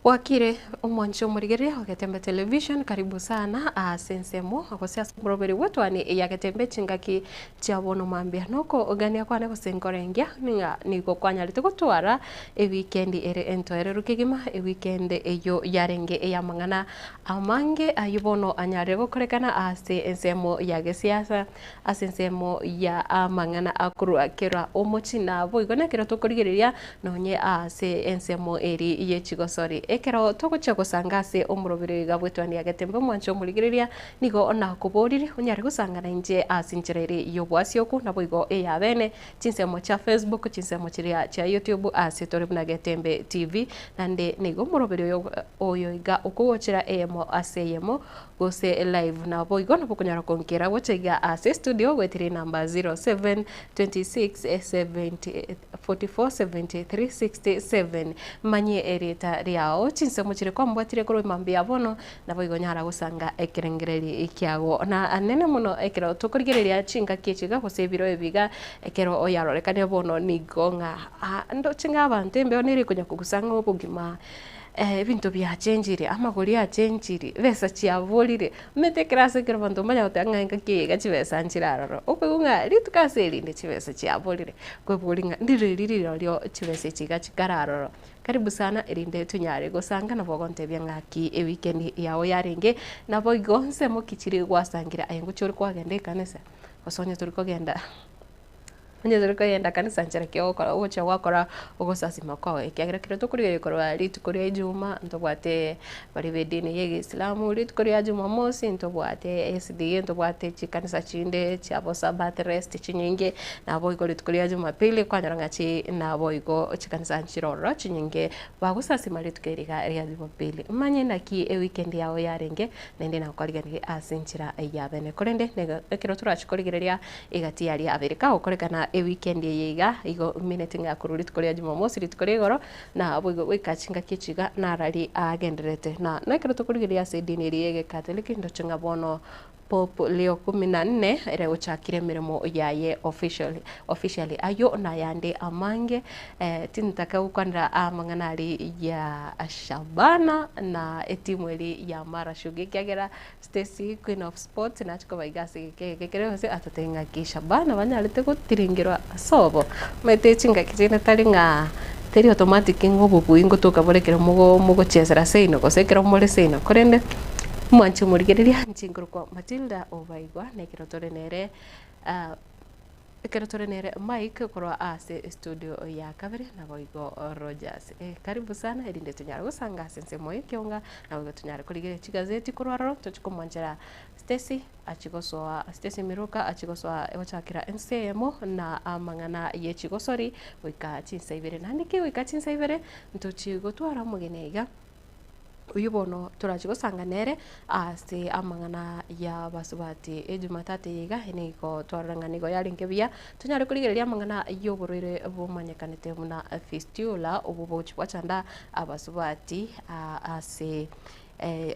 Bwakire omwanchi omorigereria o Getembe Television, karibu sana ase ensemo gose ase omoroberi bw'etwani ya Getembe chingaki chia bono mambia. Nokogania kwane gose nkorengia ng'a nigo kwanyarete gotwara ewikendi ere entoereru kegima, ewikendi eyio yarenge ey'amang'ana amange ayio bono anyarire gokorekana ase ensemo ya gesiasa, ase ensemo ya amang'ana akorwa kera omochie naboigo nekero tokorigereria nonye ase ensemo eri ye chigosori. Ekero togochia gosanga ase omoroberi oiga bw'etwani ya Getembe omwanche omorigereria, nigo nakoborire onyare gosanga nainche ase enchera ere y'obwasioku naboigo eyabene, chinsemo chia Facebook, chinsemo chiria chia YouTube ase tore buna Getembe TV, naende nigo omoroberi oyo oyo iga okogochera eyemo ase eyemo gose live. Naboigo nabo okonyara konkera gocha iga ase estudio goetera enamba 07 26 70 44 73 67. Manyie erieta riao, chinsemo chiria kwambwatire korwa mambia bono, naboigo nyara gosanga ekerengererio kiago. Na anene mono ekero tokorigereria chingaki echi iga gose ebiro ebi iga, ekero oyarorekane bono nigo ng'a ah ndoche ng'a abanto embeo nere ekonya kogusa ng'a obogima ebinto biachenchire, amagori achenchire, ebesa chiaborire, omanyete ekero ase ekero abanto mbanya goteba ng'a engaki eye iga chibesa nchire aroro, okoigwa ng'a rituko ase erinde chibesa chiaborire, kweboria ng'a ndireri rirorio chibesa echi iga chikare aroro. Karibu sana erinde tonyare gosanga nabo ogontebia ng'aki eweekend yago yarenge, naboigo nsemo ki chire gwasangire aye ngochia ore kwagenda ekanisa, gose onye tori kogenda. Onye tori kogenda kanisa nchera ki ogokora ogochia gwakora ogosasima kwao ekiagera ekero tokorigereria korwa rituko ria ijuma ntobwate baria ba edini ya egeisilamu, rituko ria jumamosi ntobwate SDA ntobwate chikanisa chinde chiabo sabbath rest chinyinge, naboigo rituko ria jumapili kwanyora ng'a chi naboigo chikanisa nchire ororo chinyinge bagosasima rituko eri iga ria jumapili. Manye naki eweekend yao yarenge naende nakorigereria ase enchera ya bene korende nigo ekero torachie korigereria Egati yaria abere kagokorekana ewikendi eye iga, igo mineti ng'a korwa rituko ria Jumamosi, rituko ria igoro, na boigo goika chingaki echi iga narari agendererete. Na nekero tokorigereria ase edini eria y'Egekatoliki, ndoche ng'a bono Pope Leo kumi na nne ere ochakire emeremo yaye officially, officially. Ayio nayande amange, tintaka gokwanera amang'ana aria ya Shabana na etimu eria ya Mara Sugar ekiagera Stacy, Queen of Sports, nachia koba iga ase egeka eke kere gose atatebie ng'aki Shabana banyarete gotiringerwa ase obo. Omanyete chingaki chinde tari ng'a teri automatic ng'a obobui ngotoka bore ekero mogo mogochesera seino gose ekero more seino korende mwanche omorigereria inche nkorokwa Matilda Obaigwa na ekero tore nere Ekero tore nere Mike korwa ase estudio ya kabere naboigo Rogers. Eh, karibu sana erinde tonyare gosanga ase ensemo y'ekionga naboigo tonyare korigereria chigazeti korwa aroro tochie komwanchera Stacy achie gosoa Stacy Miruka achie gosoa gochakera ense eyemo na amang'ana ye chigosori goika chinsa ibere. Naende ki goika chinsa ibere ntochie gotwara omogeni aiga. Oyio bono torache gosanga nere ase amang'ana y'abasubati. Ejumatatu eye iga nigo twarora ng'a nigo yarenge buya tonyare korigereria amang'ana y'oborwaire bomanyekanete buna fistula obwo bogochia bwachanda abasubati ase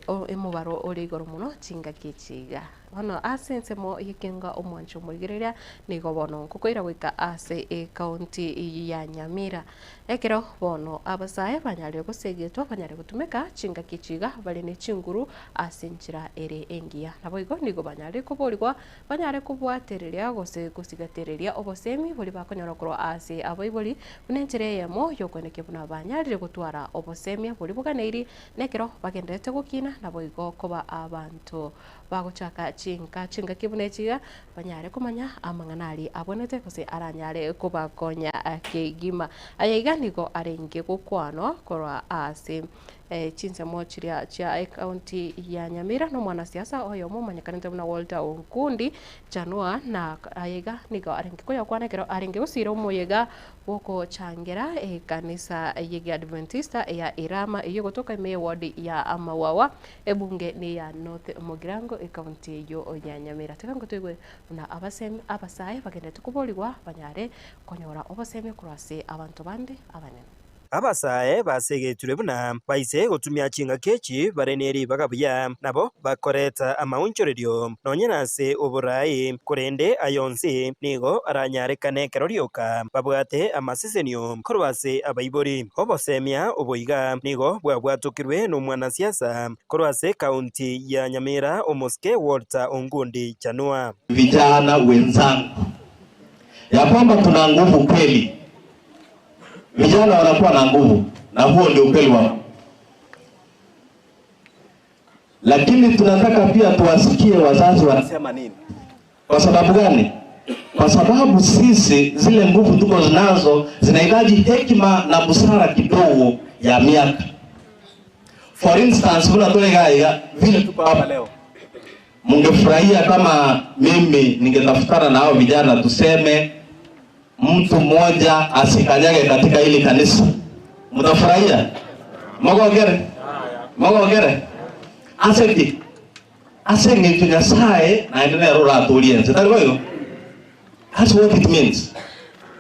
omobaro ore igoro mono chingaki echi iga. Bono ase ensemo y'ekenga omwancho omorigereria nigo bono nkokoira goika ase ecounty ya Nyamira. Ekero bono abasae banyarire gosegetwa banyare gotumeka chingaki echi iga bare ne chinguru ase enchera ere engiya. Naboigo nigo banyarire koborigwa banyare kobwatereria gose gosigatereria obosemi boria bakonyora korwa ase abaibori buna enchera eyemo y'okoenekia buna banyarire gotwara obosemia boria boganeiri nekero bagendererete gokina naboigo koba abanto Bagochaka chinka chingaki buna echi iga, banyare komanya amang'ana aria abwenerete gose aranyare kobakonya kegima. Aya iga nigo arenge gokwanwa korwa ase chinsemo chiria chia ecounty ya Nyamira na omwanasiasa oyomo omanyekanete buna Walter Onkundi Chanua na aya iga nigo arenge koyakwana ekero arenge gosira omoyega bw'ogochangera ekanisa y'Egeadventista ya Irama eyio egotoka ime y'eward ya Amawawa Ebunge neya North Mugirango ecounty eyio ya Nyamira. Tiga ngotoigwe buna abasemi abasae bagenderete koborigwa banyare konyora obosemi korwa ase abanto bande abanene. Abasae basegetirwe buna baise gotumia chingaki echi bare ne ribaga buya, nabo bakoreta amaonchorerio nonya nase oboraai, korende aya onsi nigo aranyarekane ekero rioka babwate amasesenio korwa ase abaibori. Obosemia obo iga nigo bwabwatokirwe nomwanasiasa korwa ase ekaunti ya Nyamira omosike Walter Ongundi Chanua. Vijana wenzangu, ya kwamba tuna nguvu kweli. Vijana wanakuwa na nguvu, na huo ndio ukweli wa lakini tunataka pia tuwasikie wazazi wanasema nini. Kwa sababu gani? Kwa sababu sisi zile nguvu tuko nazo zinahitaji hekima na busara kidogo ya miaka. For instance, kuna tulegaiga vile tuko hapa leo, mungefurahia kama mimi ningetafutana na hao vijana tuseme mtu mmoja asikanyage katika hili kanisa, mtafurahia? Mogogere mogogere aseki ase eng'encho Nyasaye naende nere oratorie ense, tari boigo? That's what it means.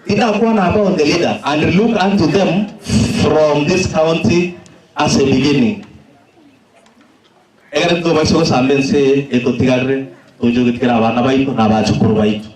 Tindakwana about the leader and look unto them from this county as a beginning. Egere tobaise gosamba ense eye etotigarire, toche gotigera abana baito na abachukuru baito.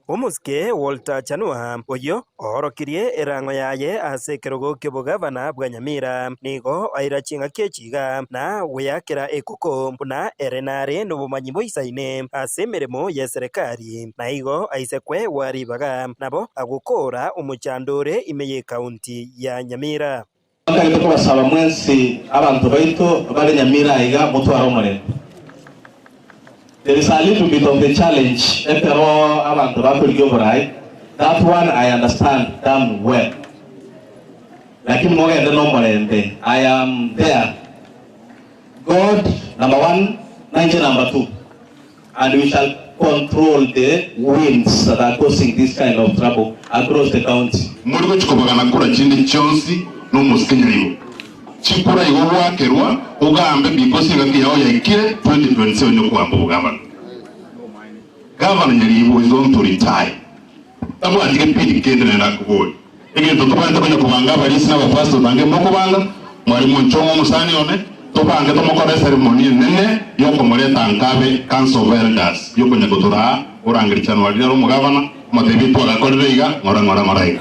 Omosike Walter Chanua, oyio oorokirie erang'o yaye ase ekerogo ki'obogavana bwa Nyamira, nigo aira ching'aki echi iga na goyakera ekoko buna ere nare nobomanyi boisaine ase emeremo y'eserekari, na igo aise kwegwa ribaga nabo agokoora omochando ore ime y'ekaunti ya Nyamira. Ntagete kobasaba mwensi abanto baito bare Nyamira aiga motware omorembe. There is a little bit of a challenge ekero abanto bakorigia oborai, that one I understand damn well. Lakini mogende nomorembe, I am there. God number one, nainche number two. And we shall control the winds that are causing this kind of trouble across the county. More gochia kobagana kura chinde chionsi nomosike nyaribo. Chikura igo gwakerwa ogambe because engaki yao yaikire 2027 yokogamba obogavana. Gavana Nyaribo is going to retire. Tabwati gepindi kende naende akobori. Egento tobwenerete konya kobanga abarisia na abapastor bange mokobanga, Mwalimu Onchong'o omosani one, tobange tomokore eceremony enene yokomoreta nka abe Council of Elders yokonya gotoraa orangeria January nere omogavana, omotebie twagakorire iga ng'ora ng'ora ng'ora iga.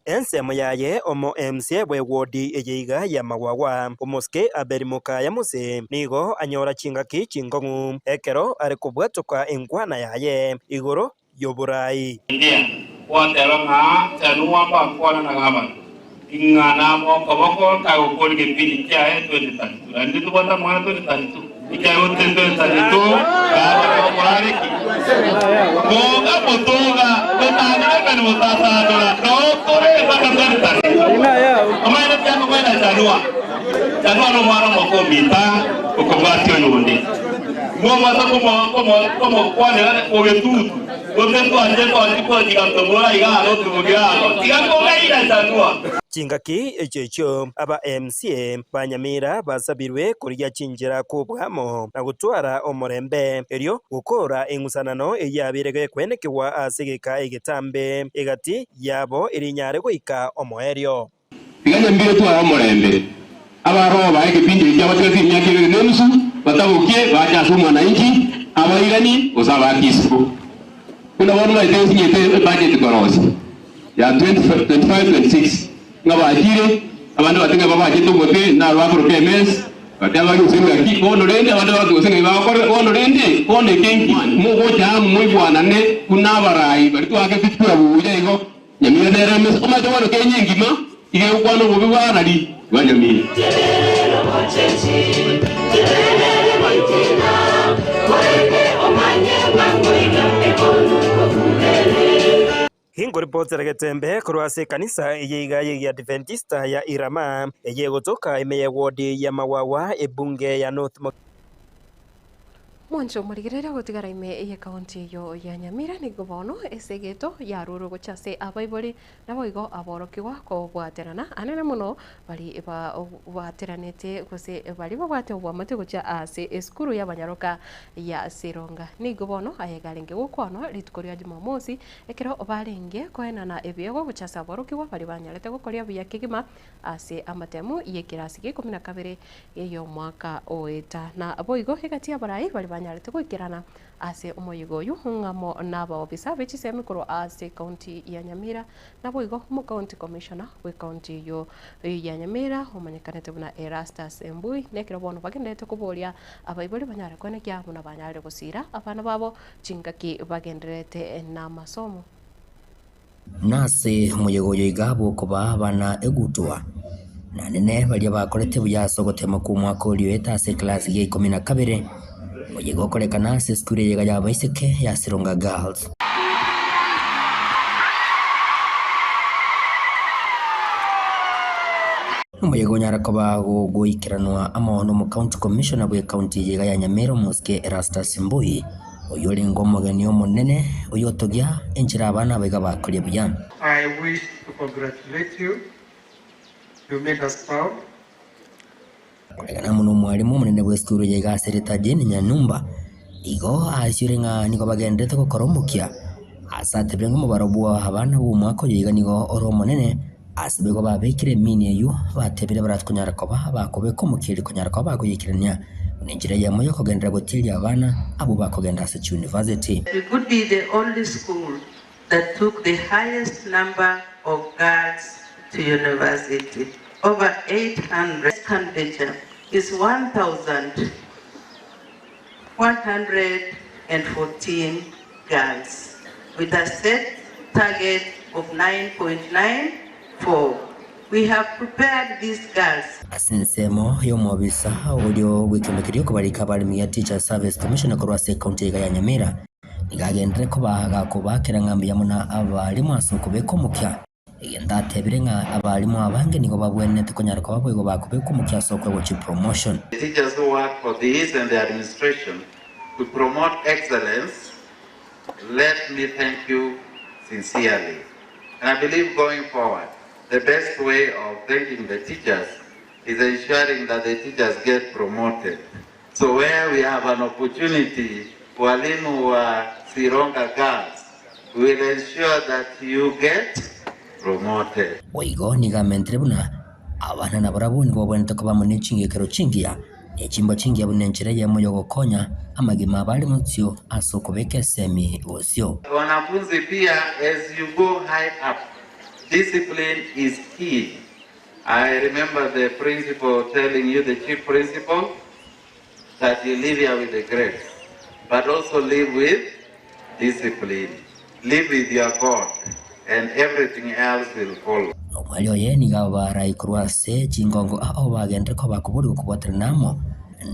Ensemo yaye omo MCA bw'ewodi eye iga ya Magwagwa, omosike Abel Mokaya Mose, nigo anyora chingaki chinkong'u ekero are kobwatoka enkwana yaye igoro y'oboraai. India, gwateba ng'a chanua mbakwana na gavana, ing'a namokoboko ntagokori gepindi kiaye 2032. Naende tobwate amang'ana 2032, ekiagera 2032 gavana okorare ki? Boga motoga, totang'ana emeremo tasandora, noo tore mpaka 2032. Omanyete tiakomoenda chanua, chanua nomwana omoke ominta okobwatia oyonde. Mobasa komokwanera bogetutu, gose twanche gochia tomora iga aro otuboki aro, tiga kong'aina chanua. Chingaki echio echio aba MCA ba Nyamira basabirwe korigia chinchera kw'oboamo na gotwara omorembe, erio gokoora eng'usanano eyio yabeire gekwenekigwa ase egeka egetambe egati yabo erinyare goika omoerio. Tiga nyambire tware omorembe. Abaroho baye egepindi ekio abatigete emiaka ebere na enusu batabokie bache ase omwananchi, abairani, gose abaake isiko. Buna bono maete nsinyete ebudget korosia ya 2025-26 ng'a bachire, abande bate ng'a babachete omote naro bakoroka emesa, bate abake gose ng'aki, bono rende abande bake gose ng'ai bagokora, bono rende bono eke nki? Mogocha amo moigwanane buna abarai baria twaakete chikura buya igo. Nyamira nere emesa, omanyete bono Kenya engima iga egokwana obobe bwa nari? Bwa Nyamira. Ingoripotera getembe korwa ase ekanisa eye iga y'Egiadventista ya Irama, eye egotoka ime y'ewodi ya Mawawa, ebunge ya North. Mwanche omorigereria gotigara ime y'ekaunti eyio ya Nyamira nigo bono ase egeto yarurwe gochia ase abaibori naboigo aborokigwa kobwaterana anene mono bari babwateranete gose bari babwate obwamate gochia ase esukuru y'abanyaroka ya Sironga. Nigo bono aya igarenge gokwanwa rituko ria Jumamosi ekero barenge koenana ebiegwa gochia ase aborokigwa baria banyarete gokoria buya kegima ase amatemu y'ekerasi gia ikomi na kabere y'omwaka oeta. Na boigo egati y'abarai baria banyarete goikerana ase omoyega oyio ng'amo nabaofisa be chisemi korwa ase ekaunti ya Nyamira, naboigo omokaunti commissioner bw'ekaunti eyio ya Nyamira omanyekanete buna Erastus Mbui, nekero bono bagendererete koboria abaibori banyare koenekia buna banyarire gosiira abana babo chingaki bagendererete namasomo. Nase omoyega oyo iga bw'okobaa abana egutwa, na nene baria bakorete buya ase ogotema kw'omwaka oria oete ase eklasi ya ikomi na kabere, omoyega okorekana ase esukuru eyega y'abaiseke ya Sironga Girls. Omoyega onyare koba gogoikeranwa amo n'omocounty commissioner bw'ecounty eyega ya Nyamira omosike Erastus Mbui. Oyio orenge omogeni omonene, oyotogia enchera abana abaiga bakoria buya. I wish to congratulate you, you made us proud. Koregana amo nomwalimu omonene bw'esukuru eye iga ase erieta Jane Nyanumba, igo aasiore ng'a nigo bagenderete gokora omokia ase atebire ng'a omobaro bwa abana b'omwaka oyo iga nigo ore omonene ase boigo babekire emini eyio batebire barakonyara koba bakobeka omokia erio konyara koba bakoyeikerania buna enchera eyemo yokogenderera gotieria abana abwo bakogenda ase chiuniversity. We could be the only school that took the highest number of girls to university, over 800 expenditure is 1,114 girls with a set target of 9.94. We have prepared these girls. Ase ensemo y'omobisa oria bw'ekeombe keria okobarika abaremi gia Teachers Service Commission korwa ase ekaunti iga ya Nyamira, nigo agenderere koba gakobakera ng'a mbuya mono abarimu ase okobeka omokia. Egento atebire ng'a abarimu abange nigo babwenerete konyara koba boigo bakobekwa omokia ase okoegwa chipromotion. The teachers who work for this and the administration to promote excellence, let me thank you sincerely. And I believe going forward, the best way of thanking the teachers is ensuring that the teachers get promoted. So where we have an opportunity, walimu wa Sironga Girls, we will ensure that you get promoted. Boigo nigo amentire buna abana nabarabwo nigo babwenerete koba amo ne chingekero chingiya, ne chimbwa chingiya buna enchera eyemo y'ogokonya amagima abare mosio ase okobeka esemi bosio. Wanafunzi pia as you go high up, discipline is key. I remember the principal telling you, the chief principal, that you live here with the grace, but also live with discipline. Live with your God, and everything else will follow. Omweri oye nigo abarai korwa ase chingongo ao bagenderere koba koborigwa kobwaterana amo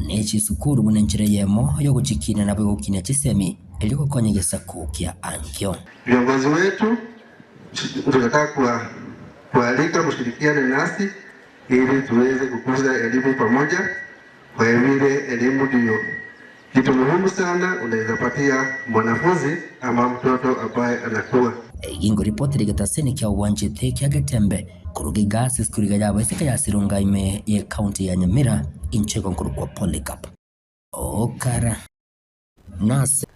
ne chisukuru buna enchera eyemo y'ogochikiina nabo egokinia chisemi erio gokonya egesaku kia ankio. Viongozi wetu tunataka kualika mshirikiane nasi ili tuweze kukuza elimu pamoja, kwa vile elimu ndiyo kitu muhimu sana unaweza patia mwanafunzi ama mtoto ambaye anakuwa. Gingo ripoti rigetaseni kia obwanchete kia Getembe koruga iga ase esukuru iga yabaiseke ya Sironga ime ye county ya Nyamira inche igo nkorokwa Polycarp Okara nase.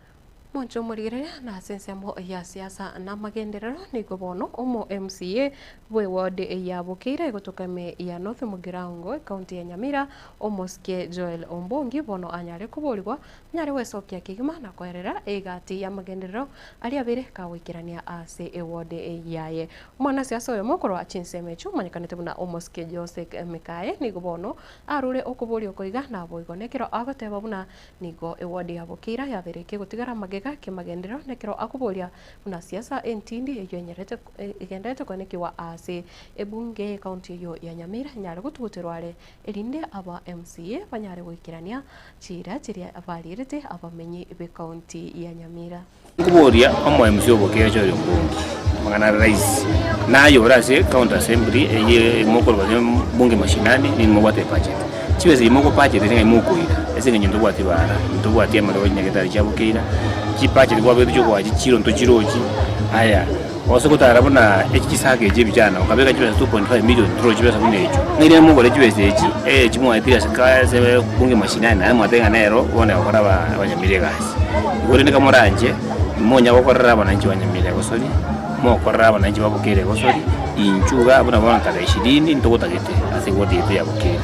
Mwanche omorigereria na ase ensemo ya siasa na amagenderero nigo bono omo MCA bwe ward ya Bokeira egotoka ime ya North Mugirango ecounty ya Nyamira omosike Joel Ombongi bono anyare koborigwa anyare gwesokia kegima na koerera egati y'amagenderero aria abere kagoikerania ase eward yaye. Omwanasiasa oyomo korwa chinsemo echio omanyekanete buna omosike Jose Mikaye nigo bono arure okoboria oko iga naboigo nekero agoteba buna Nigo ewodi ya Bokeira yabeire kegotigara magega kemagenderero nekero akoboria buna siasa entindi eyio enyarete egendererete koenekigwa aase ebunge y'ecounty eyio ya Nyamira enyare gotuguterwa are erinde aba MCA banyare goikerania chiira chiria barierete abamenyi b'ecounty ya Nyamira. Nkoboria omo MC o Bokeira Joel Ombongi amang'ana are rahisi naye ore ase county assembly eye mokorwa ase bunge mashinani ninwe mobwate ebudget. Chibesa echi mokobudget ng'ai mokoira? Ase eng'encho ntobwati bara, ntobwati amariogo chinyagetari chia bokeira, chibudget kwabete chiokoa chichiro ntochirochi, aya gose gotara buna echi chisaka echi ebichana okabeka chibesa 2.5 million torochi chibesa buna echio. Ng'ai mogore chibesa echi echi mwaetire ase ka ase bunge mashinani naende mwateba ng'a nero bono egokora aba abanyamira egasi. Igo rende kamoranche, monya gokorera abananchi ba Nyamira egosori, mokorera abananchi ba Bokeira egosori, inchuo iga buna bono tarehe ishirini ntogotagete ase eward yaito ya Bokeira.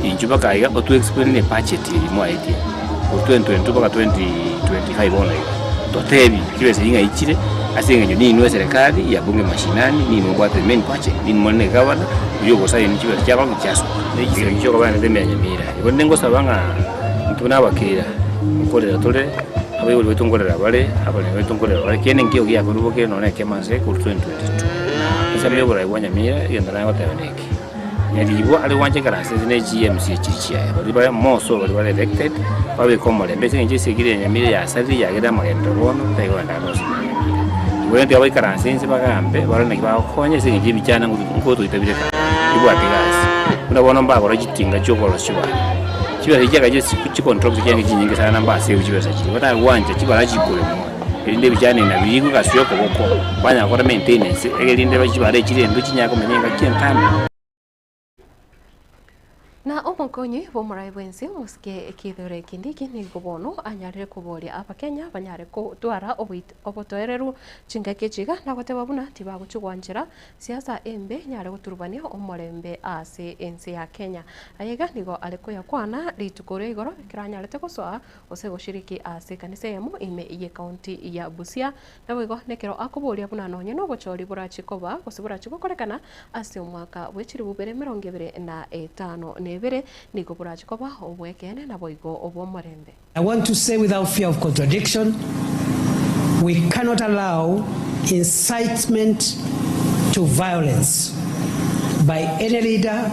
Inchuo mpaka iga oto explain ebudget eye mwaetie korwa 2022 mpaka 2025 bono iga, totebi chibesa echi ng'ai chire ase eng'encho ninwe eserekari ya bunge mashinani, ninwe mobwate the main budget, ninwe more na egavana oywo ogosaini chibesa chiago ng'a chiasoka. Chisegi chiokobaanete ime ya Nyamira. Igo rende ngosaba ng'a intwe buna abakeira, nkorera tore, abaibori baito nkorera bare, abaremi baito nkorera bare, kende nkeiyo giakorwa boke nonya na ekemo ase korwa 2022. Ensemo ya oborai bwa Nyamira, egento nagoteba neke, Nyaribo are gwancha ekaranse ase ne GMC echiri chiaye, baria bare more so baria bare elected, babeke omorembe ase eng'encho esegi ya Nyamira yasarire yagera amagenderero bono, tari kogenda ande onsi ime ya Nyamira. Igo rende tiga baikaranse inse bagambe, barore naki bagokonya ase eng'encho ebichana ngotoitabire kare, tibwati gasi. Buna bono mbagora chitinga chiokorosia chibara, chibesa echi chiagacha chicontrol chiange chinyinge sana mbasave chibesa chiria, batagwancha chibara chikoremwa, erinde ebichana ebi nabirigwe egasi ya okoboko, banyara gokora maintenance, erinde chibara echi chirendwe chinyare komenya engaki entambe. Na omokonyi bw'omorai bw'ense omosike Kithure Kindiki nigo bono anyarire koboria abakenya banyare gotwara obotoereru chingaki echi iga na goteba buna tibagochia gwanchera siasa embe enyare goturubania omorembe ase ense ya Kenya. Aya iga nigo are koyakwana rituko ria igoro ekero anyarete gosoa gose goshiriki ase ekanisa eyemo ime y'ecounty ya Busia Naboigo nekero akoboria buna nonye nobochori borachie koba, gose borachie gokorekana ase omwaka bwe chilifu ibere emerongo ebere na etano na ebere, nigo borachie koba obw'ekeene naboigo obw'omorembe. I want to say without fear of contradiction, we cannot allow incitement to violence by any leader,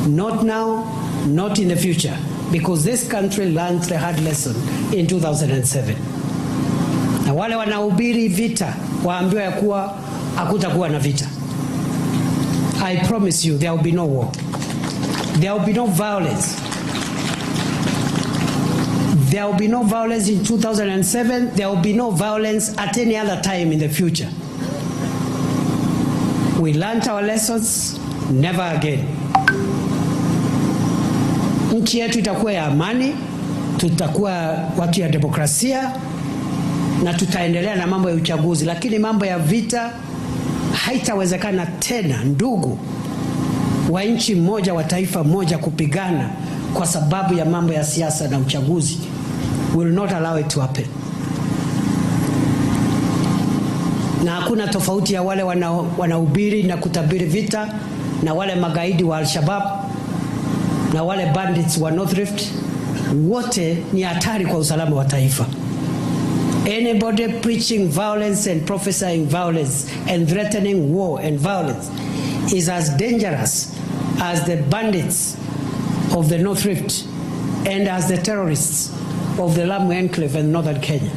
not now, not in the future, because this country learned the hard lesson in 2007. Na wale wanahubiri vita waambiwe ya kuwa hakutakuwa na vita. I promise you there will be no war. There will be no violence. There will be no violence in 2007. There will be no violence at any other time in the future. We learnt our lessons, never again. Nchi yetu itakuwa ya amani, tutakuwa watu ya demokrasia na tutaendelea na mambo ya uchaguzi, lakini mambo ya vita haitawezekana tena, ndugu wa nchi moja wa taifa moja kupigana kwa sababu ya mambo ya siasa na uchaguzi. We will not allow it to happen. Na hakuna tofauti ya wale wanahubiri na kutabiri vita na wale magaidi wa Al-Shabaab na wale bandits wa North Rift, wote ni hatari kwa usalama wa taifa. Anybody preaching violence and prophesying violence and threatening war and violence is as dangerous as the bandits of the North Rift and as the terrorists of the Lamu Enclave and Northern Kenya.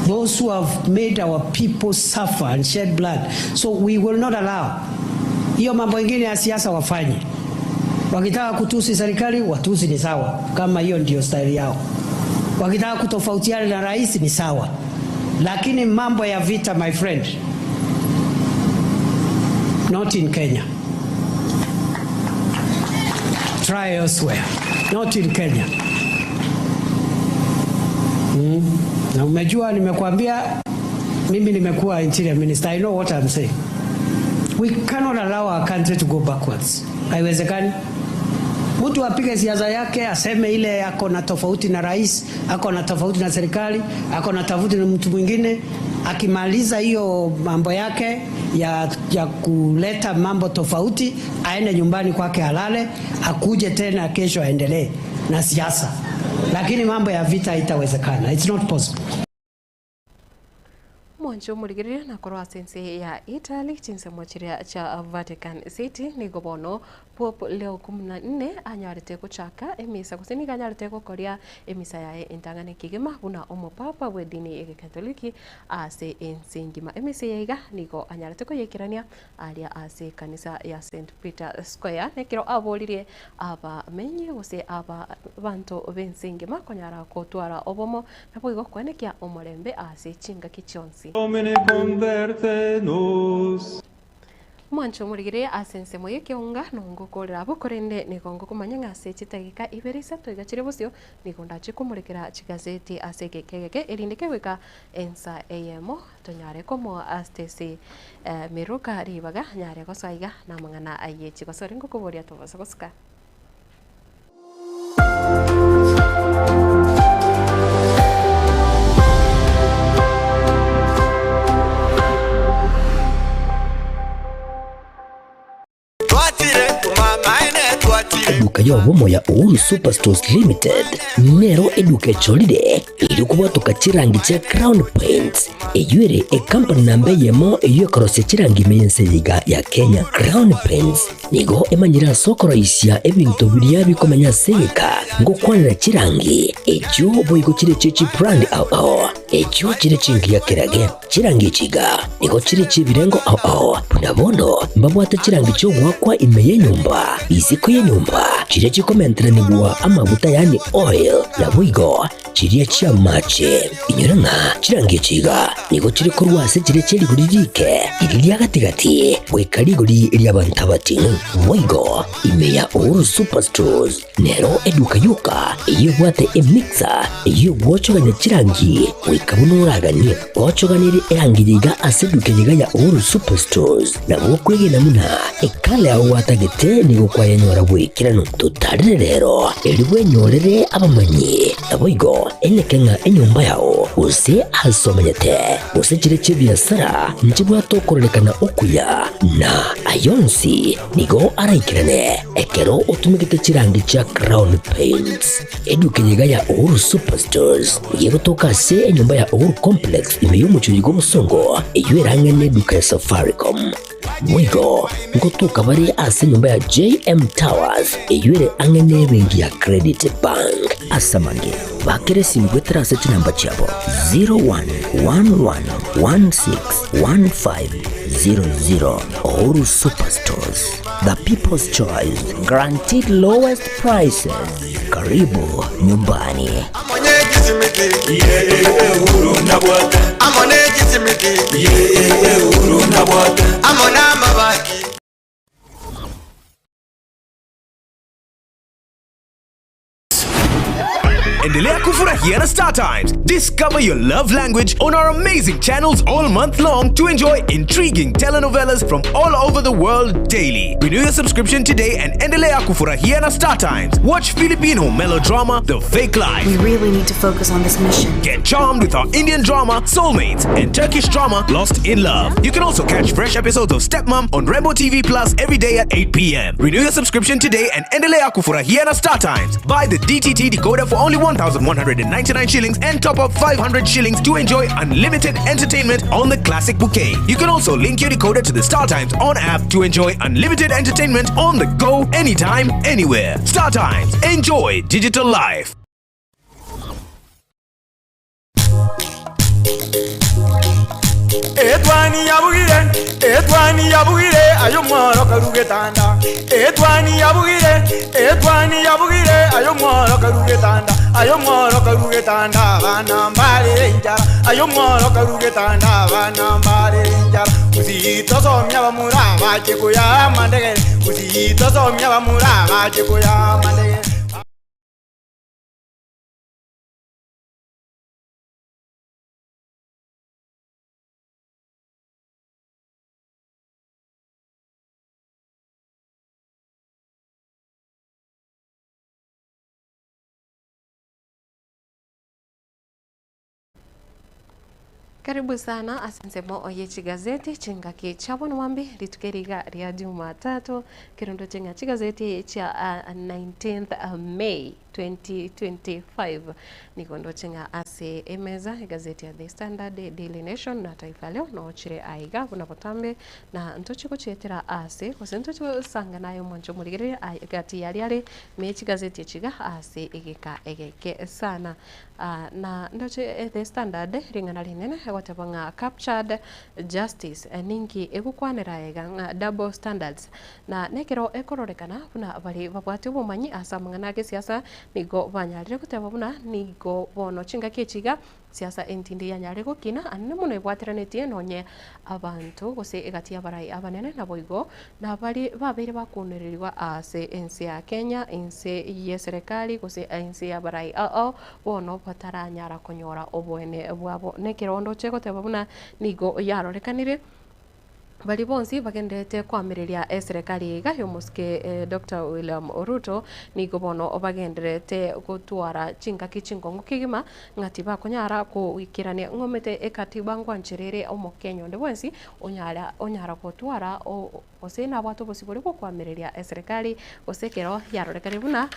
Those who have made our people suffer and shed blood. So we will not allow. Hiyo mambo ingine ya siasa wafanye. Wakitaka kutusi serikali watusi ni sawa, kama hiyo ndio staili yao. Wakitaka kutofautiana na rais ni sawa, lakini mambo ya vita, my friend, not in Kenya. Try elsewhere, not in Kenya. Na umejua nimekuambia mimi nimekuwa interior minister. I know what I'm saying. We cannot allow our country to go backwards. Haiwezekani. Mtu apige siasa yake aseme ile ako na tofauti na rais, ako na tofauti na serikali, ako na tofauti na mtu mwingine. Akimaliza hiyo mambo yake ya kuleta mambo tofauti, aende nyumbani kwake alale, akuje tena kesho aendelee na siasa. Lakini mambo ya vita haitawezekana. It's not possible. Omwancho omorigereria nakorwa ase ense ya Italy chinsemo chiria chia Vatican City nigo bono Pope Leo kumi na nne anyarete gochaka emisa gose nigo anyarete gokoria emisa yaye entang'ani kegima buna omopapa bw'edini y'egekatoliki ase ense engima. Emisa eye iga nigo anyarete koyaikerania aria ase ekanisa ya St Peter Square nekero aboririe abamenyi gose aba abanto b'ense engima konyara gotwara obomo naboigo koenekia omorembe ase chingaki chionsi. Domine converte nos. Mwanche omorigere ase ensemo y'ekeunga, nongokorera abwo, korende nigo ngokomanya ng'a ase chidageka ibere isato iga chire bosio, nigo ndache komorekera chigazeti ase egeka egeke, erinde kegoika ensa eyemo tonyare komoa Stacy Miruka ribaga anyare gosoa iga namang'ana aye chigosori ngokoboria tobasa gosuka. Eduka y'obomo ya Uhuru Superstores Limited nero eduka echorire erio kobwatoka chirangi chia Crown Paints eyio ere ekampani namba eyemo eyio ekorosia chirangi ime y'ense eye iga ya Kenya. Crown Paints Nigo emanyire ase okoroisia ebinto biria bikomenya ase egeka, ngokwanera chirangi, echio boigo chire chie chibrand ao ao, echio chire chingiya kerage. Chirangi echi iga nigo chire chi'ebirengo ao ao, buna bono mbabwate chirangi chi'ogoakwa ime y'enyomba, isiko y'enyomba, chiria chikomenteranigwa amaguta yaani oil, naboigo chiria chi'amache. Inyora ng'a chirangi echi iga nigo chire korwa ase chiria chie rigori riike, riria ria gati-gati, goika rigori ri'abanto abating'u. Boigo ime ya Uhuru Superstores nero eduka yoka eyio ebwate emixer eyio egwochogania chirangi goika buna oraganie. Gochoganirie erangi eye iga ase eduka eye iga ya Uhuru Superstores nabo okwegena buna ekala yao gwatagete nigo kwayenyora bw'ekeranu. Totarire rero erio bwenyorere abamanyi. Naboigo eneke ng'a enyomba yao, gose aase omenyete, gose chire chi'ebiasara, nchibwate okororekana okuya, na ayio onsi nigo araikerane ekero otumegete chirangi chia Crown Paints. Eduka eye iga ya Uhuru Superstores nigo egotoka ase enyomba ya Uhuru Complex ime y'omochie oyo bw'obosongo, eyio ere ang'e neduka ya Safaricom. Boigo ngotoka bare ase enyomba ya JM Towers eyio ere ang'e nebenki ya Credit Bank. Ase amange, bakera esimi goetera ase chinamba chiabo 0111161500. Uhuru Superstores, the people's choice, guaranteed lowest prices. Karibu nyumbani. Endelea kufurahia na Star Times. Discover your love language on our amazing channels all month long to enjoy intriguing telenovelas from all over the world daily. Renew your subscription today and endelea kufurahia na Star Times. Watch Filipino melodrama The Fake Life. We really need to focus on this mission. Get charmed with our Indian drama Soulmates and Turkish drama Lost in Love. You can also catch fresh episodes of Stepmom on Rainbow TV Plus every day at 8 p.m. Renew your subscription today and endelea kufurahia na Star Times. Buy the DTT decoder for only 1,199 shillings and top up 500 shillings to enjoy unlimited entertainment on the classic bouquet. You can also link your decoder to the Star Times on app to enjoy unlimited entertainment on the go anytime, anywhere. Star Times, enjoy digital life. Etwani yabugire, etwani yabugire, ayo mworo karugetanda. Etwani yabugire, etwani yabugire, ayo mworo karugetanda. Ayo mworo karugetanda, abana mbare enchara. Ayo mworo karugetanda, abana mbare enchara. Usitosomia bamura bache koya mandegere. Usitosomia bamura bache koya mandegere. Karibu sana ase ensemo ye chigazeti chingaki chia bono mwambi rituko eri iga ria Jumatatu kerondo ching'a chigazeti chia 19th May 2025 nigo ndoche ng'a ase emeza egazeti ya The Standard, Daily Nation na Taifa Leo nochire aiga buna botambe na ntoche gochietera ase gose ntoche gosanga naye omwancho omorigereria egati yaria are me chigazeti echi iga ase egeka egeke sana. Na ndoche The Standard ring'ana rinene egoteba ng'a captured justice ninki egokwanera iga ng'a double standards na nekero ekororekana buna baria babwate obomanyi ase amang'ana agesiasa nigo banyarire goteba buna nigo bono chingaki echi iga siasa entindi yanyarire gokina anene mono ebwateranetie nonye abanto gose egati y'abarai abanene naboigo Nabari babeire bakunererigwa ase ense ya Kenya, inse y'eserekari gose inse y'abarai ao bono bataranyara konyora oboene bwabo. Nekerondo chegoteba buna nigo yarorekanire baria bonsi bagendererete koamereria eserekari iga y'omosike Doctor William Ruto nigo bono bagendererete gotwara chingaki chinkong'u kegima ng'a tibakonyara goikerania ng'omete ekatiba ngwancherere omokenya onde bwensi onyara onyara gotwara gose nabwate obosibore bw'okoamereria eserekari, gose ekero yarorekanire buna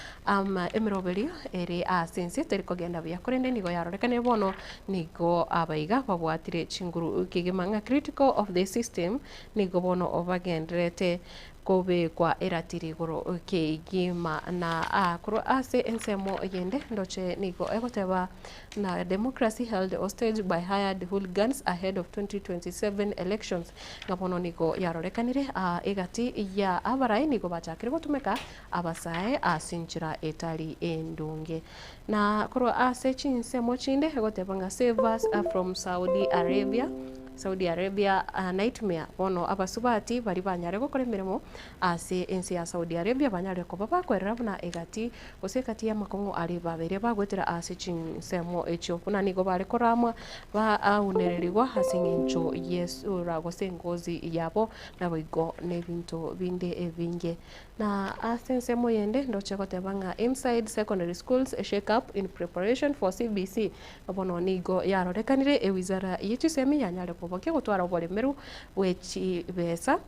emeroberio ere ase ense teri kogenda buya, korende nigo yarorekanire bono nigo abaiga babwatire chinguru kegima ng'a critical of the system nigo bono bagendererete kobekwa eratiri igoro kegima na korwa ase ensemo eyende ndoche nigo egoteba Na democracy held hostage by hired hooligans ahead of 2027 elections. Ng'a bono nigo yarorekanire aa egati ya abarai nigo bachakire gotumeka abasae ase enchera etari endonge. Na korwa ase chinsemo chinde egoteba ng'a save us from Saudi Arabia, Saudi Arabia nightmare bono abasubati baria banyare gokora emeremo ase ense ya Saudi Arabia banyare koba bakwerera buna egati Gose egati y'amakong'u aria babeire bagoetera ase chinsemo echio, buna nigo bare koramwa baunererigwa ase engencho y'esura gose engozi yabo, naboigo nebinto binde ebinge. Na ase ensemo yende ndoche goteba ng'a inside secondary schools shake up in preparation for CBC, bono nigo yarorekanire ewizara ye chisemi yanyare kobokia gotwara oboremeru bwe chibesa,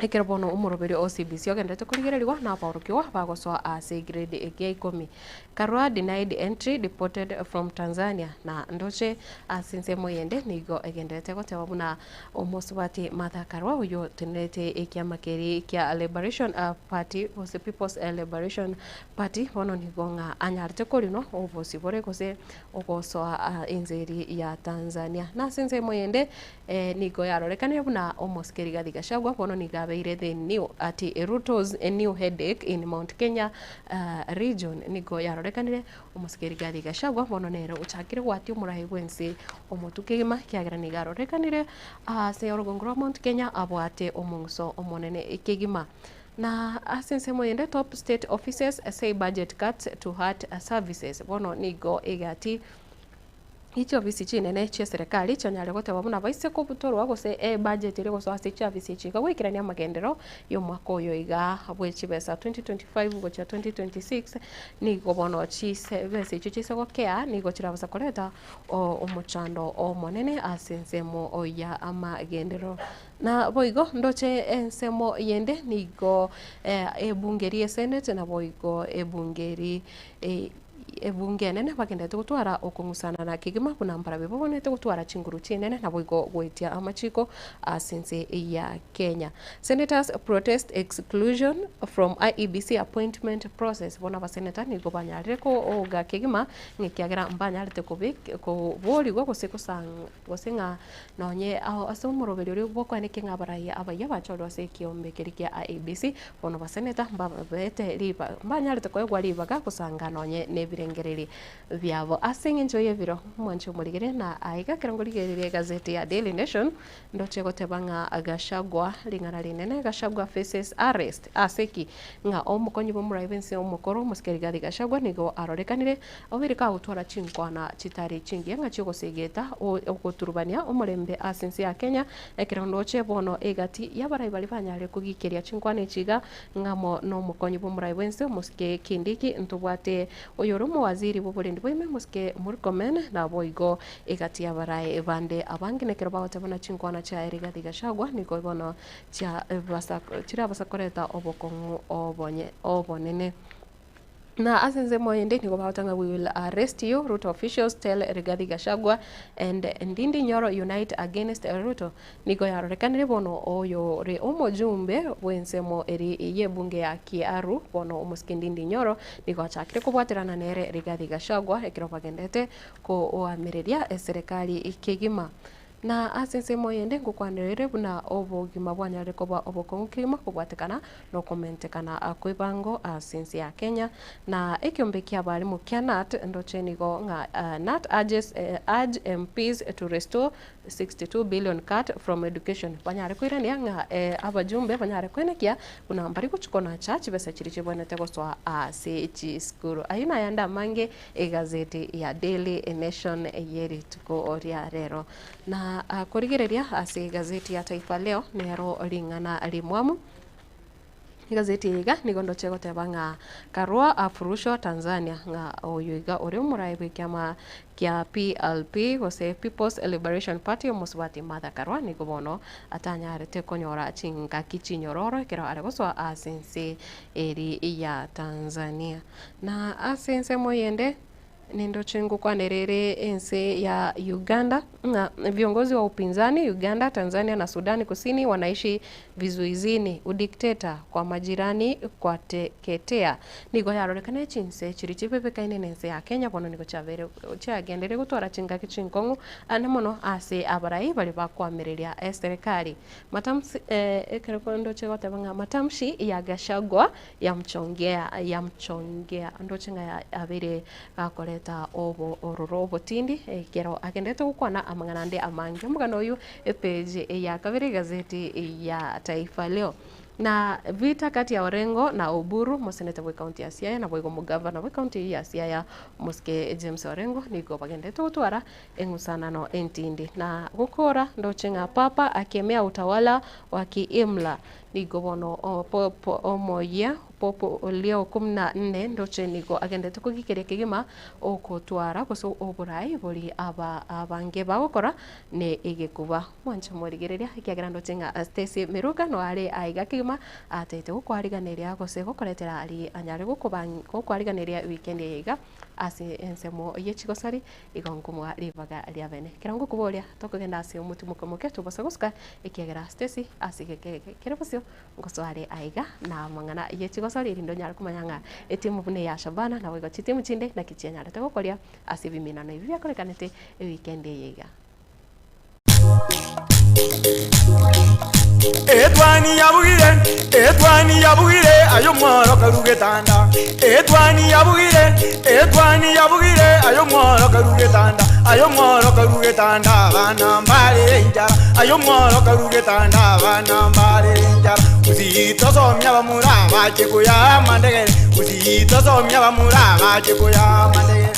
Ekero bono omoroberio o CBC ogenderete korigererigwa na abaorokigwa bagosoa ase egrade ekia ikomi. Karua denied entry deported from Tanzania na ndoche ase ensemo eyende nigo egenderete goteba buna omosubati Martha Karua oyio otenerete ekiama keria kia Liberation Party gose People's Liberation Party bono nigo ng'a anyarete korinwa obosibore gose ogosoa ense eria ya Tanzania. Na ase ensemo eyende Nigo yarorekanire buna omosike Rigathi Gachagua bono nigo abeire the new ati Ruto's new headache in Mount Kenya region. Nigo yarorekanire omosike Rigathi Gachagua bono nere ochakire gwatia omorai bwense omotwe kegima ekiagera nigo arorekanire ase orogongo rwa Mount Kenya abwate omong'uso omonene kegima. Na ase ensemo eyende top state offices say budget cuts to hurt services. Bono nigo egati Chiofisi chinene chi'eserekari chianyare goteba buna baise kobutorwa gose ebudget eria gosoa ase chiafisi echi iga goikerania amagenderero y'omwaka oyo iga bwe chibesa 2025 gochia 2026 nigo bono chibesa echio chiise gokea nigo chirabasa koreta omochando omonene ase ensemo ya amagenderero. Na boigo ndoche ensemo yende nigo ebunge ria esenate naboigo ebunge eri Ebunge enene bagenderete gotwara okong'usanana kegima buna mbarabwo babwenerete gotwara chinguru chinene naboigo goetia amachiko ase ense ya Kenya. Senators protest exclusion from IEBC appointment process. Bono abaseneta nigo banyarire kooga kegima ng'a ekiagera mbanyarete koborigwa gose gose ng'a nonye ase omoroberio oria bw'okoenekia ng'a abarai abayia bachorwe ase ekiombe keria kia IEBC Bono baseneta mbabete ribaga, mbanyarete koegwa ribaga gosanga nonye nebirengererio biabo. Ase engencho y'ebiro, mwanche omorigere na aiga ekero ngorigereria egazeti ya Daily Nation, ndoche goteba ng'a Gachagua ring'ana rinene, Gachagua faces arrest. Ase ki? Ng'a omokonyi bw'omorai bw'ense omokoro omosike Rigathi Gachagua nigo arorekanire obeire kagotwara chinkwana chitari chingiya ng'a chiogosegeta ogoturubania omorembe ase ense ya Kenya Ekero ndoche bono egati y'abarai baria banyare kogikeria chinkwana echi iga, ng'amo nomokonyi bw'omorai bw'ense omosike Kindiki, ntobwate oyore. omowaziri bw'oborendi bwaime Mosike Murkomen naboigo egati y'abarae bande abange nekero bagoteba buna chinkwana chiaye Rigathi Gachagua nigo bono chirabasa koreta obokong'u obonene. Na ase ensemo ende nigo bagoteba ng'a we will arrest you, Ruto officials tell Rigathi Gachagua and Ndindi Nyoro unite against Ruto. Nigo yarorekanire bono oyore omojumbe bw'ensemo eri y'ebunge ya Kiaru bono omosike Ndindi Nyoro nigo achakire kobwaterana nere Rigathi Gachagua ekero bagendete koamereria eserekari kegima. Na ase ensemo eyende ngokwanerere buna obogima bwanyarire koba obokong'u kegima kobwatekana nokomentekana kw'ebango ase ense ya Kenya. Na ekiombe ki'abarimu kia KNUT ndoche nigo ng'a KNUT urges urge MPs to restore 62 billion cut from education banyare koirania ng'a abajumbe banyare koenekia buna mbari gochia konacha chibesa chiria chibwenerete gosoa ase chisukuru. Ayio nayande amange Egazeti ya Daily Nation y'erituko ria rero. Na korigereria ase egazeti ya Taifa Leo nero ring'ana rimwamu. Egazeti eye iga nigo ndoche goteba ng'a Karua afurushwa Tanzania ng'a oyo iga ore omoraai bw'ekiama kia PLP gose People's Liberation Party omosubati Martha Karua nigo bono atanyarete konyora chingaki chinyororo ekero are gosoa ase ense eri ya Tanzania. Na ase ensemo eyende nindoche ngokwanera ere ense ya Uganda ng'a viongozi wa upinzani Uganda, Tanzania na Sudani Kusini wanaishi vizuizini, udikteta kwa majirani kwateketea. Nigo yarorekana chinse chiria chibebekaine na ense ya Kenya bono nigo chiabeire chiagendereire gotwara chingaki chinkong'u ande mono ase abarai baria bakoamereria eserekari. Matamsi ekero ndoche goteba ng'a matamshi ya Gachagua Yamchongea, yamchongea, ndoche ng'a abeire gakoreta obo ororo obotindi ekero agenderete gokwana amang'ana ande amange. Omogano oyio epage ya kabere egazeti ya Taifa Leo. Na vita kati ya Orengo na Oburu, omoseneta bwe county ya Siaya naboigo omogavana bwe county eyio ya Siaya omosike James Orengo nigo bagenderete gotwara eng'usanano entindi. Na gokora ndoche ng'a Papa akemea utawala wa kiimla Nigo bono Pope omoyia, Pope Leo kumi na nne, ndoche nigo agenderete kogikeria kegima okotwara gose oborai boria aba abange bagokora ne egekuba. Mwanche morigereria ekiagera ndoche ng'a Stacy Miruka no are aiga kegima atete gokwariganeria gose gokoretera aria anyare gokwariganeria weekend eye iga ase ensemo ye chigosori Igo nkomoa ribaga ria bene. Ekero ngokoboria, tokogenda ase omotimoke omoke, tobasa gosuka, ekiagera Stacy ase egeka eke kere bosio, ngosoa are aiga na amang'ana ye chigosori erinde onyare komanya ng'a etimu buna eya Shabana naboigo chitimu chinde naki chianyarete gokoria ase ebiminano ebi biakorekanete ewikendi eye iga. Etwani yabugire, etwani yabugire, aye omworo karu getanda. Etwani yabugire, etwani yabugire, aye omworo karu getanda. Aye omworo karu getanda, abana mbare enchara. Aye omworo karu getanda, abana mbare enchara. Gusii tosomia abamura bache koyaa amandegere, Gusii tosomia abamura bache koyaa amandegere.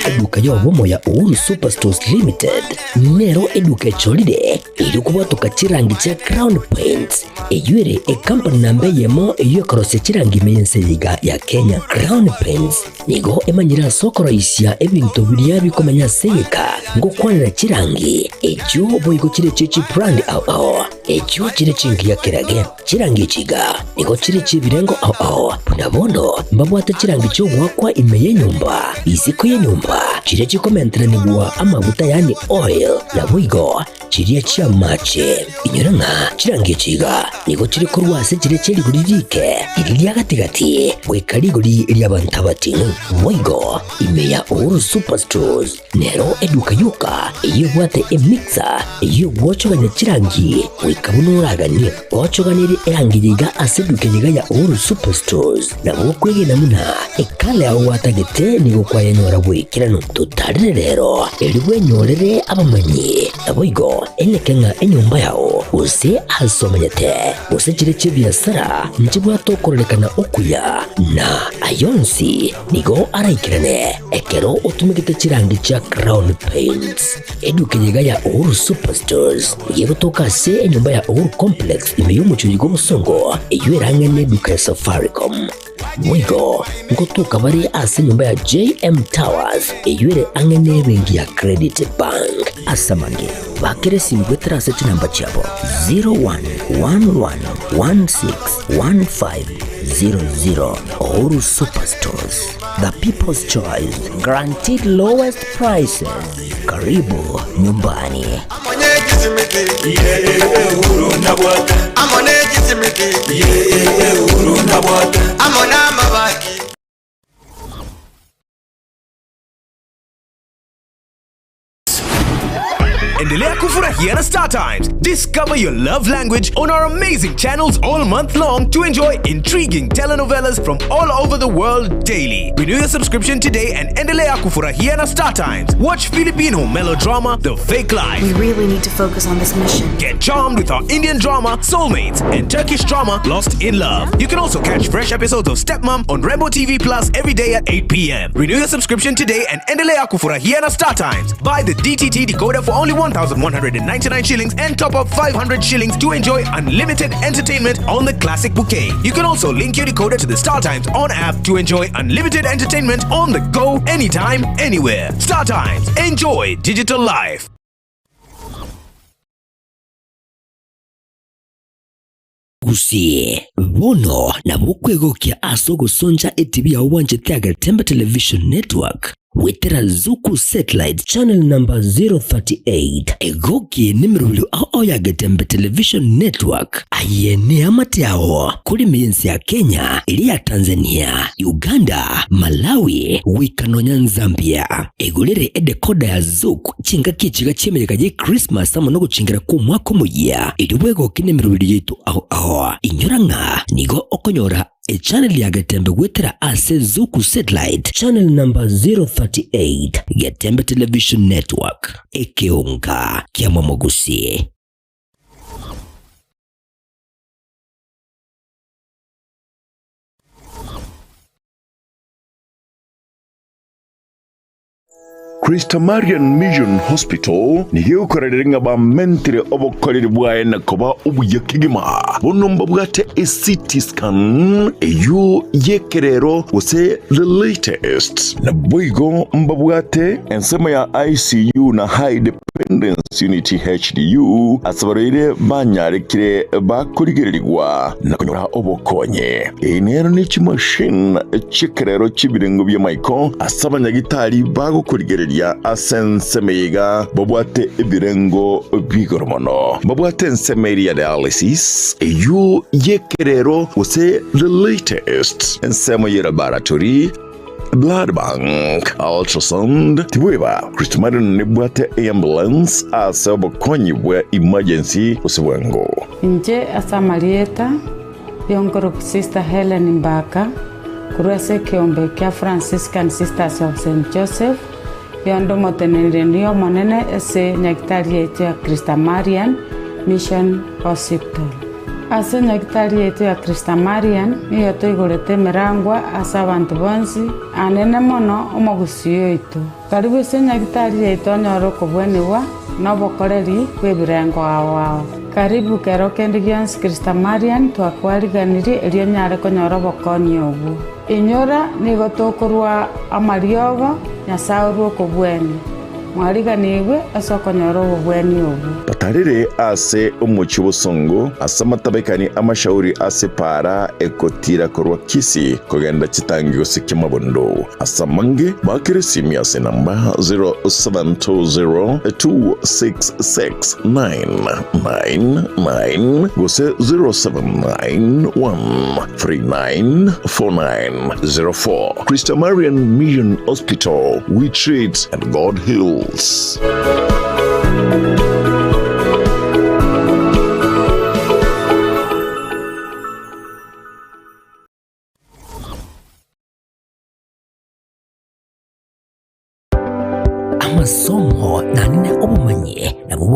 Eduka y'obomo ya Uhuru Superstores Limited nero eduka echorire erio kobwatoka chirangi chia Crown Paints eyio ere ekampani namba eyemo eyio ekorosia chirangi ime y'ense eye iga ya Kenya. Crown Paints nigo emanyire ase okoroisia ebinto biria bikomenya ase egeka ngokwanera chirangi echio boigo chire echio chibrand ao ao echio chire chingiya kerage. Chirangi echi iga nigo chire chi'ebirengo ao ao, buna bono mbabwate chirangi chi'ogoakwa ime y'enyomba, isiko y'enyomba, chiria chikomenteranigwa amaguta yaani oil, naboigo chiria chi'amache. Inyora ng'a chirangi echi iga nigo chire korwa ase chiria chie rigori riike, riria ria gati-gati, goika rigori ri'abanto abating'u. Boigo ime ya Uhuru Superstores Nero eduka yoka eyio ebwate emixer eyio egwochogania chirangi goika buna oraganie. Ochoganerie erangi eye iga ase eduka eye iga ya Uhuru Superstores. Nabo okwegena buna ekala yao gwatagete nigo kwayenyora bw'ekeranu. Totarere rero erio bwenyorere abamanyi. Naboigo. Boigo enyeke ng'a enyomba yao, gose aase omenyete, gose chiria chi'ebiasara nchibwate okororekana okuya, na ayonsi nigo araikerane ekero otumegete chirangi chia Crown Paints. Eduka eye iga ya Uhuru Superstores nigo egotoka ase enyomba ya Uhuru Complex ime y'omochie oyo bw'obosongo, eyio erang'e neduka ya Safaricom. Boigo ngotoka bare ase enyomba ya JM Towers eyio ere ang'e nebenki ya Credit Bank. Ase amange, bakera esimi goetera ase chinamba chiabo 0111161500. Uhuru Superstores, the people's choice, guaranteed lowest prices. Karibu nyumbani. Endelea kufurahia na Star Times. Discover your love language on our amazing channels all month long to enjoy intriguing telenovelas from all over the world daily. Renew your subscription today and endelea kufurahia na Star Times. Watch Filipino melodrama The Fake Life. We really need to focus on this mission. Get charmed with our Indian drama Soulmates and Turkish drama Lost in Love. You can also catch fresh episodes of Stepmom on Rainbow TV Plus every day at 8 p.m. Renew your subscription today and endelea kufurahia na Star Times. Buy the DTT decoder for only 1,199 shillings and top up 500 shillings to enjoy unlimited entertainment on the classic bouquet. You can also link your decoder to the Star Times on app to enjoy unlimited entertainment on the go anytime, anywhere. Star Times, enjoy digital life. Gusii, bono nabo okwegokia ase ogosoncha etibi yao bwanchete Agetembe Television Network goetera Zuku Satellite channel number 038. Egokie nemerobio ao ao ya Getembe Television Network. Aye neamate ao korime y'ense ya Kenya, eria ya Tanzania, Uganda, Malawi, goika nonya Nzambia. Egorere edecoder ya Zuku chingaki echiga chi'emeyega ye Christmas amo nogochingera kw'omwaka omoyia, erio bwegokie nemerobio yaito ao ao. Inyora ng'a nigo okonyora echannel ya Getembe goetera ase Zuku Satellite channel number 038, Getembe Television Network, ekeonga kia Momogusi. Christamarian Mission Hospital nigo egokorerera ng'a bamentire obokoreri bwaye na koba obuya kegima. Bono mbabwate eCT scan eyio y'ekerero gose the latest. Naboigo mbabwate ensemo ya ICU na High Dependence Unit HDU ase abarwaire banyarekire bakorigererigwa na konyora obokonyi. Eye nero ne chimashini chi'ekerero chi'ebirengo bi'amaiko ase abanyagitari bagokorigereria ase ensemo eye iga babwate ebirengo bi'igoro mono. Babwate ensemo eria ya dialysis, eyio y'ekerero gose the latest, ensemo ye laboratory, blood bank, ultrasound, tibweba Christmarin nebwate eambulance ase obokonyi bwa emergency gose bwango. Inche ase amarieta Y'onkoroku Sister Helen Mbaka, korwa ase ekeombe kia Franciscan Sisters of Saint Joseph, yonde omoteneneri omonene ase nyagitari yaito ya Christamarian Mission Hospital. Ase nyagitari yaito ya Christamarian nigo toigorete emerangwa ase abanto bonsi, anene mono omogusii oito. Karibu ase nyagitari yaito onyore okobwenigwa na obokoreri bw'ebirengo ao ao. Karibu kero kende gionsi Christamarian twakwariganirie erio onyare konyora obokonyi obwo. Inyora nigo tokorwa amariogo Nyasae orwe okobwenia. Mwariganigwe ase okonyora obobweni obwo. Batarire ase omochie bosongo, ase amatabekani amashauri ase epaara egotiira korwa Kisii kogenda chitangi gose Kiamabondo. Ase amange, baakere esimi ase enamba 0720266999 gose 0791394904. Christamarian Mission Hospital, we treat and God heals. Amasomo naende obomanyi nabwo bore.